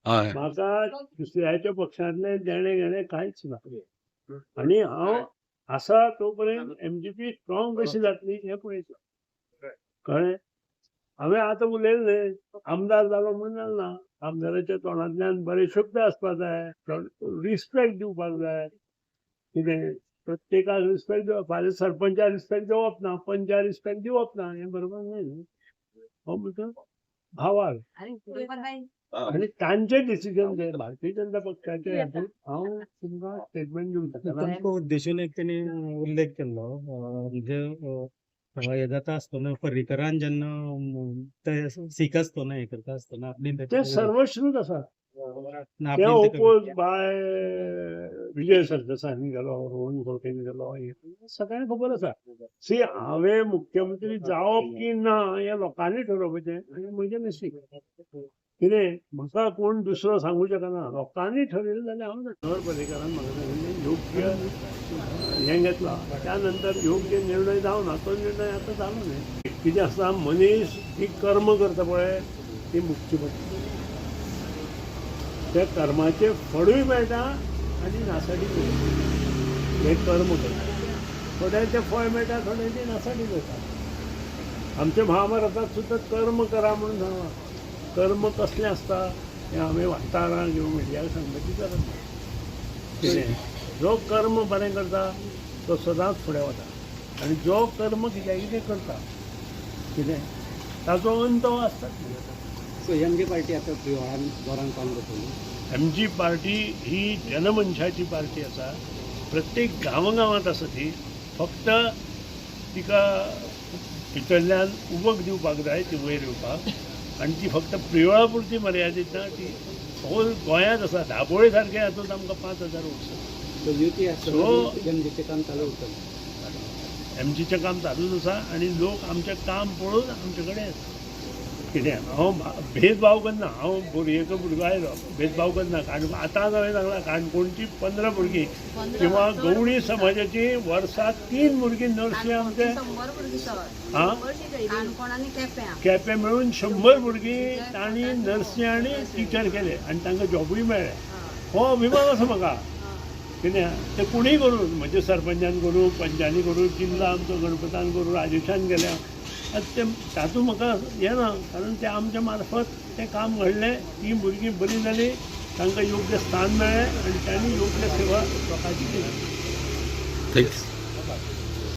हय. म्हाका दुसऱ्याच्या पक्षांतलें देणें घेणें कांयच ना. आनी हांव आसा तो पर्यंत एमजीपी स्ट्रॉंग कशी जातली हें पळयता. कळ्ळें? हांवें आतां उलयलें न्हय, आमदार जालो म्हणून जालें ना. आमदाराच्या तोंडांतल्यान बरे शब्द आसपाक जाय, रिस्पेक्ट दिवपाक जाय. कितें प्रत्येकाक रिस्पेक्ट दिवप, फाल्यां सरपंचाक रिस्पेक्ट दिवप ना, पंचाक रिस्पेक्ट दिवप ना, हें बरोबर न्हय न्हू. हो म्हजो भावार्थ. आनी तांचे डिसिजन जे भारतीय जनता पक्षाचे हातूंत हांव तुमकां स्टेटमेंट दिवंक शकना. तुमकां उद्देशून एक तेणी उल्लेख केल्लो, म्हणजे हे जाता आसतना पर्रीकरान जेन्ना ते सीक आसतना हे करता आसतना आपली ते सर्वश्रुत आसा. ते आपली ओपोज बाय विजय सरदेसायान गेलो, रोहन खंवटेन गेलो, हें सगळ्यांक खबर आसा. सी, हांवें मुख्यमंत्री जावप की ना हें लोकांनी ठरोवपाचें आनी म्हजें नशीब. कितें म्हाका कोण दुसरो सांगू शकना. लोकांनी ठरयलें जाल्यार हांव मनोहर पर्रीकारान म्हाका सांगिल्लें योग्य हें घेतलां. त्या नंतर योग्य निर्णय जावना, तो निर्णय आतां जालो न्हय. कितें आसता, मनीस जी कर्म करता पळय ती मुक्ती पडटा. त्या कर्माचें फळूय मेळटा आनी नासाडी मेळटा. हें कर्म करता थोड्यांचें फळ मेळटा, थोड्यांचें नासाडी जाता. आमच्या महाभारतात सुद्दां कर्म करा म्हणून सांगलां. कर्म कसलें आसता हें आमी वार्ताहरांक किंवा मिडियाक सांगपाची गरज ना. कितें जो कर्म बरें करता तो सदांच फुडें वता आनी जो कर्म कित्याक कितें करता कितें ताचो अंत हो आसताच. सो एमजी पार्टी आतां प्रियोळान जोरान काम करतली. एमजी पार्टी ही जनमनशाची पार्टी आसा. प्रत्येक गांवागांवांत आसा ती. फक्त तिका भितरल्यान उबक दिवपाक जाय ती वयर येवपाक. आनी ती फक्त प्रियोळा पुरती मर्यादीत ना, ती होल गोंयांत आसा. दाबोळे सारके हातूंत आमकां 5,000 वोट्स. सो युती आसतना एमजीचें काम चालू उरतलें. एमजीचें काम चालूच आसा आनी लोक आमचें काम पळोवन आमचे कडेन येता. कितें हांव भेदभाव करना. हांव बोरयेचो भुरगो आयलो, भेदभाव करना. कारण आतां हांवें सांगलां, काणकोणची 15 भुरगीं किंवा गवळी समाजाची वर्साक 3 भुरगीं नर्सी आमचे केपें मेळून 100 भुरगीं तांणी नर्सी आनी टिचर केले आनी तांकां जॉबूय मेळ्ळे. हो अभिमान आसा म्हाका. कितें तें कोणूय करूं, म्हणजे सरपंचान करूं, पंचांनी करूं, जिल्ला आमचो गणपतान करूं, राजेशान केल्या, आतां तें तातूंत म्हाका येना. कारण तें आमच्या मार्फत तें काम घडलें, तीं भुरगीं बरीं जालीं, तांकां योग्य स्थान मेळ्ळें आनी तांणी योग्य सेवा लोकांची केली. Thanks.